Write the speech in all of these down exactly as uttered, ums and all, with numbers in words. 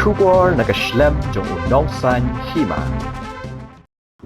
Khubor na ka shlem jong u Nongsaiñ Hima.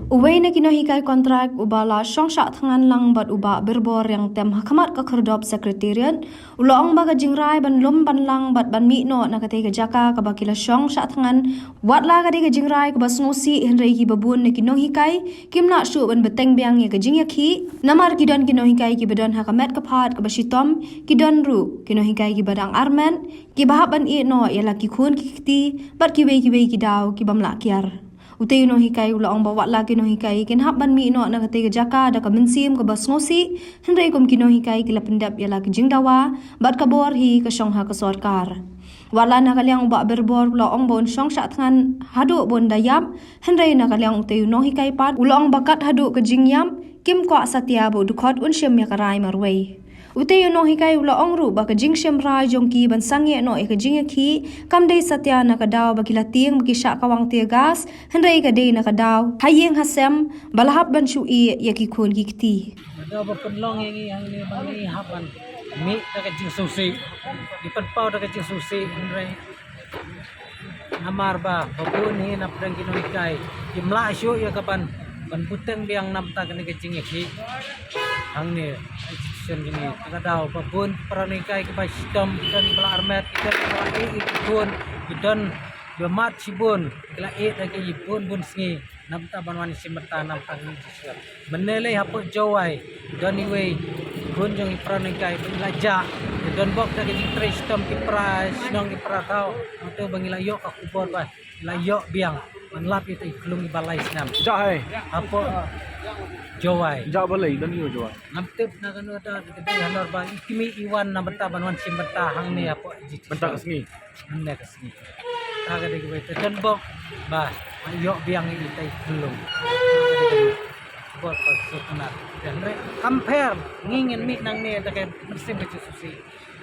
Uwei na ki nonghikai kontrak uba la shong shah thngan lang bad u Bah Birbor Riangtem ha khmat ka khyrdop Secretariat u la ong ba ka jingrai ban lum ban lang bad ban mih noh na katei ka jaka kaba ki la shong shah thngan, wat la ka dei ka jingrai kaba sngewsih, hynrei kiba bun na ki nonghikai kim lah shuh ban bteng biang ïa ka jingïakhih. Namar ki don ki nonghikai kiba don ha ka met ka phad kaba shitom, ki don ruh ki nonghikai kiba dang armet kiba hap ban ïeh noh ïa la ki khun ki kti bad kiwei kiwei ki daw ki bym lah kiar. Utei u nonghikai u la ong ba wat la ki nonghikai kin hap ban mih noh na katei ka jaka da ka mynsiem kaba sngewsih, hynrei kum ki nonghikai ki la pyndep ïa la ki jingdawa bad ka bor hi ka shong ha ka sorkar. Wat la na ka liang u Bah Birbor u la ong ba un shong shah thngan haduh ba un da ïap, hynrei na ka liang utei u nonghikai pat u la ong ba kat haduh ka jingïap kim kwah satia ba u dkhot un shim ïa ka rai marwei. Utei u nonghikai u la ong ruh ba ka jingshim rai jong ki ban sangeh noh ïa ka jingïakhih kam dei satia na ka daw ba ki la tieng ba ki shah kawang tear gas, hynrei ka dei na ka daw ha ïing ha sem ba la hap ban shu ïeh ïa ki khun ki kti. Ka daw ba pynlong ïa ngi hangne ba ngi hap ban mih da ka jingsngewsih, ngi pynpaw da ka jingsngewsih, hynrei namar ba ba bun hi na pdeng ki nonghikai kim lah shuh ïa ka ban ban bteng biang namta kane ka jingïakhih hangne institution jong ngi. Ka daw ba bun para nonghikai kiba shitom, ki don kiba la armet, ki don kiba la ïeh ïa ki khun, ki don kiba mad shibun, ki la ïeh da ki bun bun sngi namta ban wan shim bynta namta kane ka institution. Mynne lei hapoh Jowai don iwei khun jong i para nonghikai ba i la jah, don bok da ka jingtrei shitom ki para shnong ki para thaw. Hangto ba ngi la ïoh ka khubor ba i la ïoh biang ban lap ïa i khyllung iba lai snem. Jah hai. Hapoh Jowai. Jah balei don iwei Jowai. Ngam tip na kano da ka dei halor ba i kmie i wan na bynta ban wan shim bynta hangne hapoh ji. Bynta ka sngi. Hangne ka sngi. Ta ka dei kawei te don bok ba ïoh biang ïa i khyllung. Bok ka sukna. Hynrei kam pher ngi ngin mih nangne da ka mynsiem ka jingsngewsih.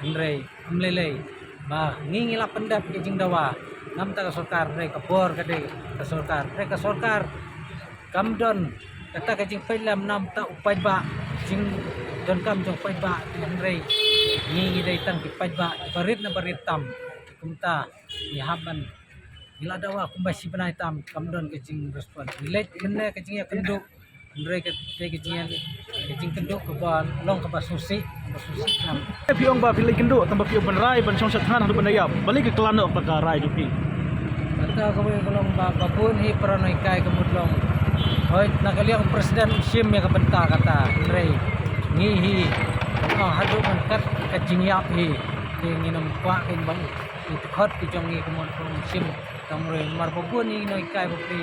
Hynrei kam lei lei ba ngi ngi la pyndep ka jingdawa namta ka sorkar, hynrei ka bor ka dei ka sorkar, hynrei ka sorkar kam don kata ka jingpeit lem namta u paidbah, jingdonkam jong u paidbah, hynrei ngi ngi dei tang ki paidbah kiba rit na ba rit tam. Kumta ngi hap ban ngi la dawa kumba shi bnai tam kam don ka jingrespond. Ngi leit mynne ka jingïakynduh, hynrei ka, ka jingïa, ka jingkynduh kaba long kaba sngewsih, kaba sngewsih tam. Phi ong ba phi leit kynduh tang ba phi ong ban rai ban shong shah thngan haduh ban da ïap. Balei ka khlaiñ noh ba ka rai jong phi? Kata kawei ka long ba ba bun hi para nonghikai ka mut long. Hoi na ka liang president shim ïa ka bynta kata, hynrei ngi hi, oh, haduh ban kat ka jingïap hi. Te ngin ym kwah kein ba u dkhot ki jong ngi ka mut long shim. Tang ruh namar ba bun hi nonghikai ba phi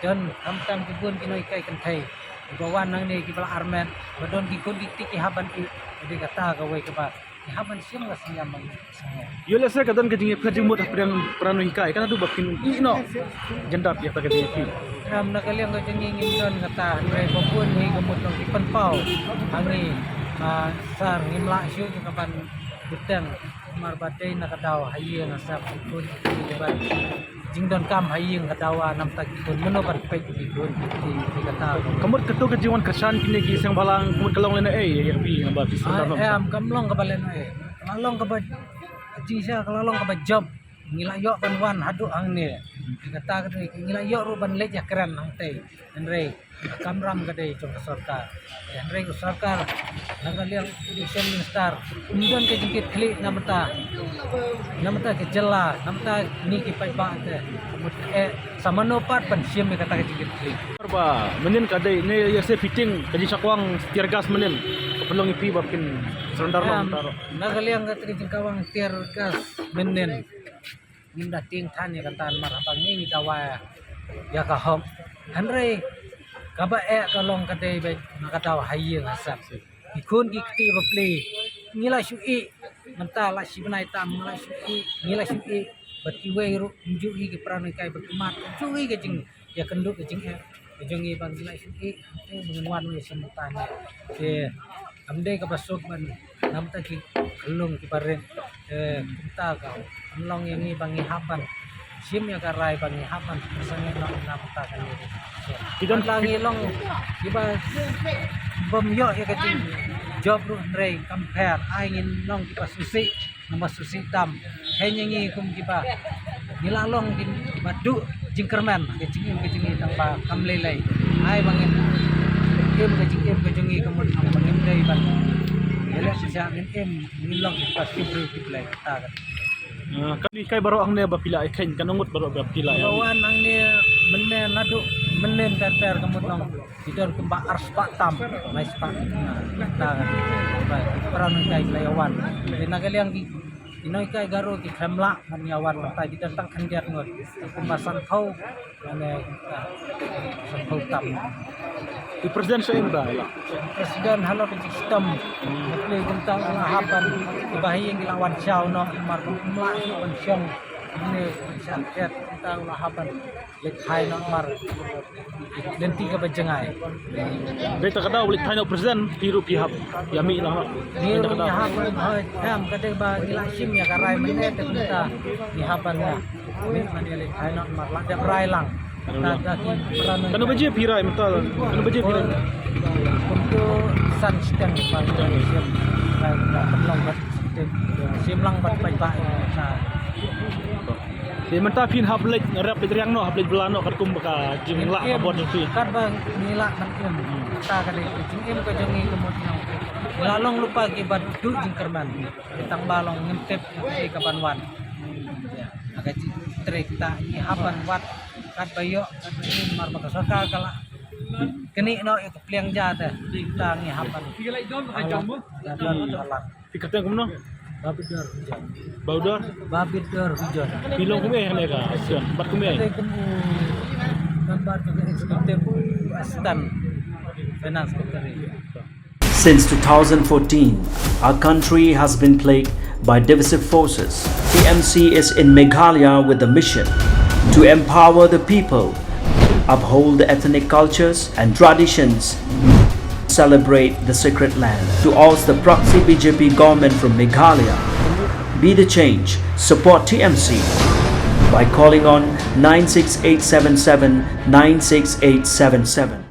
don, khamtam ki bun ki nonghikai kynthei kiba wan nangne kiba la armet, ba don ki khun ki kti ki hap ban ïeh. Dei kata kawei kaba ki hap ban shim ka sngewbha ban sngewbha. Ïoh lehse ka don ka jingïapher jingmut hapdeng para nonghikai, ka naduh ba kin ïeh noh jan dap ïa ka jingïapher. Em, na ka liang ka jong ngi ngim don kata, hynrei ba bun hi ka mut long ki pynpaw ha ngi, ah, sar ngim lah shuh ka ban bteng. Namar ba dei na ka daw ha ïing ha sem ki khun ki kti ba jingdonkam ha ïing ka dawa namta ki khun, mano ban peit ki khun ki kti, ki kata. Ka mut kato ka jingwan kyrshan kine ki seng bhalang, ka mut ka long lehnohei ïa phi, ba phi sngewthuh. Em, kam long kaba lehnohei. Ka la long kaba jingshisha, ka la long kaba jop. Ngi la ïoh ban wan haduh hangne. Ki kata ka dei, ngi la ïoh ruh ban leit ïakren hangtei. Hynrei ka kamram ka dei jong ka sorkar. Hynrei ka sorkar, na ka liang education minister, ym don ka jingkitkhlieh na bynta, na bynta ka jylla, na bynta kine ki paidbah te. Mut eh, sa mano pat ban shim ïa kata ka jingkitkhlieh. Ba mynnin ka dei ne ïa se fitting ka jingshah kawang tear gas mynnin, ka pynlong ïa phi ba phin surrender noh. Em, taro na ka liang kata ka jingkawang tear gas mynnin. Ngim da tieng than ïa kata namar haba ngi ngi dawa ïa ka hok. Hynrei kaba eh ka long ka dei beit na ka daw ha ïing ha sem. Ki khun ki kti ba plie ngi la shu ïeh, mynta la shi bnai tam ngi la shu ïeh, ngi la shu ïeh. Bad kiwei ruh ym ju ïeh, ki para nonghikai ba ki mad ym ju ïeh ka jing ïakynduh ka jingeh ka jong ngi ba ngi la shu ïeh. Te ba ngin wan ïa shim mynta ne. Te kam dei kaba suk ban namta ki khyllung kiba rit. Te kumta ka long ïa ngi ba ngi hap ban shim ïa ka rai ba ngi hap ban sangeh noh namta ka. Ki don la ngi long kiba bym ïoh ïa ka jingjop ruh, hynrei kam pher ai ngin long kiba sngewsih, namar sngewsih tam. Hynrei ngi kum kiba Ngi la long ki ba duh jingkyrmen ka jingim ka jong ngi tang ba kam lei lei. Ai ba ngin im ka jingim ka jong ngi ka mut ba ngim dei ban ïaleh sha ngin im ngin long ki ba shim briew ki blei ta ka. Ah, kane kai baroh hangne ba phi la ïa kheiñ, kano ngut baroh ba phi la ïa. Ba wan hangne mynne naduh mynne ter ter ka mut long ki don kumba ar spah tam, lai spah. Na ta ka ba para nonghikai ki la ïa wan. Te na ka liang ki nonghikai Garo ki khlem lah ban ïa wan, mynta ki don tang khyndiat ngut. Kumba sanphew, mane, ah, sanphew tam. Ki president sa ïa mynta la. President halor ka jingshitom. Ngi kumta u la hap ban, ki bahaïing ki la wan shaw noh, namar ba ym lah shuh ban shong. Mane ban shah khet, kumta u la hap ban leit phai noh namar lynti kaba jngai. Dei ta ka daw leit phai noh president, phi ruh phi hap ïa mih noh. Ngi ruh ngi hap ban hoi, em, ka dei ba ngi la shim ïa ka rai mynne te kumta ngi hap ban ïa mih ban ïa leit phai noh namar la dep rai lang. Ta, ta ki para nong. Kano baje phi rai mynta? Kano baje phi rai? Kumto san shiteng ba ngi rai shim. Rai mynta pynlong bad shim lang bad paidbah ïa ka. Te mynta phin hap leit rep leit riang noh, hap leit bylla noh katkum ba ka jinglah ka bor jong phi. Katba ngi lah ban im. Mynta ka dei ka jingim ka jong ngi ka mut ngi la long lypa ki ba duh jingkyrmen. Tang ba long ngim tip ïa ka ban wan. Ha ka jingtrei kita ngi hap ban wad katba ïoh katba im namar ba ka sorkar ka la knieh noh ïa ka pliang ja te. Kita ngi hap ban. Ka don ka la. Phi kyrteng kumno? Babidor Hujon. Babidor? Babidor Hujon. Phi long kumne hangne ka assistant? Bad kumne? Kata kum u member ka executive, assistant finance secretary. Since two thousand fourteen, our country has been plagued by divisive forces. T M C is in Meghalaya with the mission to empower the people, uphold the ethnic cultures and traditions, celebrate the sacred land. To oust the proxy B J P government from Meghalaya, be the change, support T M C by calling on nine six eight seven seven nine six eight seven seven.